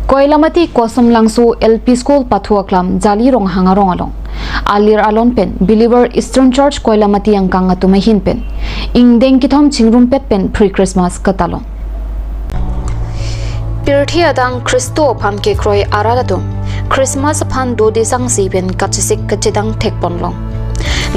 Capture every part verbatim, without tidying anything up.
Koilamati Kosomlangso L P School pathu aklam Jali Ronghang arong along alir alon pen Believer Eastern Church Koilamati angkang atum ahin pen ingdeng kethom chingrumpet pen pre-Christmas katalon. Pirthe adang Khristo aphan kekroi arat atum Christmas aphan dode sangsi pen kachesik kachedang thekponlong.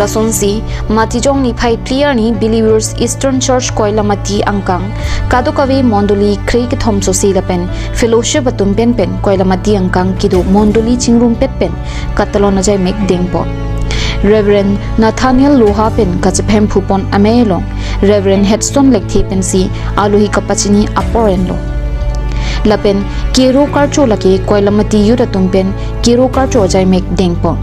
Lasonsi Matijong niphai phli arni Believers Eastern Church Koilamati angkang kadokave mondoli kre kethom sose lapen fellowship atum pen pen Koilamati angkang kedo mondoli chingrumpet pen katalon ajaimek dengpon. Reverend Nathaniel Loha pen kachephemphupon amei along Reverend Headstone Lekthe pensi alohi kapachini apor enlo. Lapen kero karcho lake Koilamati youth atum pen kero karcho ajaimek dengpon.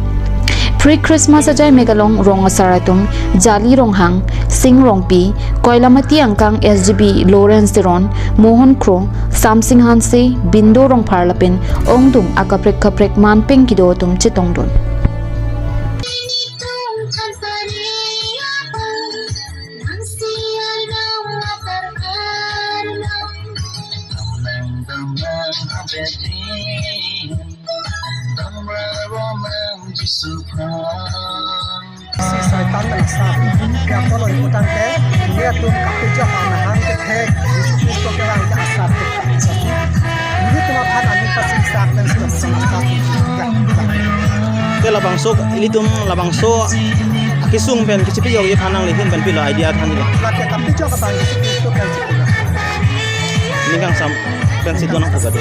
Pre-Christmas ajaimek along rong asar atum Jali Ronghang, Sing Rongpi, Koilamati angkang S G B Lawrence Teron, Mohan Kro, Samsing Hanse, Bindo Rongphar lapen ongdung akaprek kaprek manpeng kedo atum chetongdun. Si Saitan pen asap, ya, kalau iputangte, nelitum kapejok amahang kethek, Jisu Khristo kevang ke asap. Nelitum aphan aning pasiksak pen si lapuson asap. Ya, ya. Te labangso, ilitum labangso akesung pen kachepejokji aphan nanglihin pen pilo idea thanlo? Lake kapejok aphan Jisu Khristo pen si pejok. Ning kangsam pensi donang puka do.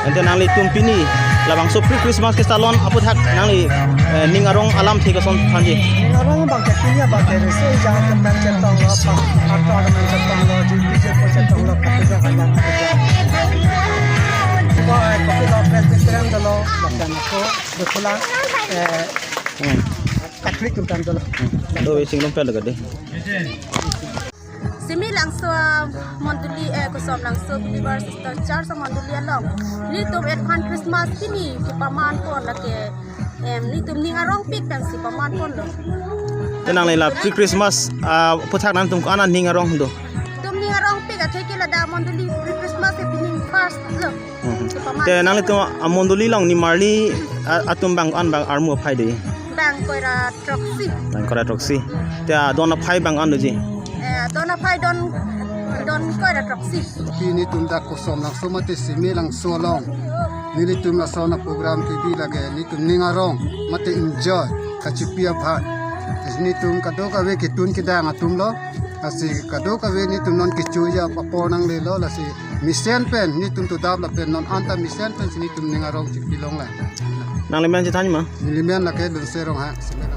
Ante nanglitum pini labangso pre-Christmas katalon aphuthak nangli, eh, ning arong alamthe koson thanji? Ning arong abang ke pini abang ke rese jang ke pen chetonglo, pa, ator pen chetonglo, jirpi jirpo chetonglo, kapejok alam kapejok. Ko, eh, kopilo Presbyterian dolo, lapen ako, Bekulang, eh, Hmm. Catholic atum dolo. Hmm. Do wishing room pen lo kade. Semelangso mondoli, eh, Kosomlangso Believers Eastern Church mondoli along nelitum advance Christmas pini kepamanpon lake, em, nelitum ning arongpik pensi pamanponlo. Te nangli la pre-Christmas, ah, aphuthak nangtum ko-an aning arong do? Nelitum ning arongpik akhei ke ladak mondoli pre-Christmas ke pini first lo. Hmm. Kepaman. Te nanglitum amondoli along nimarli, ah, atum bang ko-an bang armu aphai do? Bang koira throksi. Bang koira throksi. Te adon aphai bang ko-an doji? Eh, adon aphai don, don koira throksi. Pini nelitum dak Kosomlangso mate Semelangso along nelitum lason aprogram kebi lake nelitum ning arong mate enjoy kachepi aphan. Nelitum kadokave ketun kedang atumlo. Lasi kadokave nelitum non kechoji apor nanglelo, lasi mesen pen nelitum todap lapen non anta mesen pensi nelitum ning arong chepilonglang. Nangli men chethanji ma? Neli men lake Lunse Ronghang, Semelang.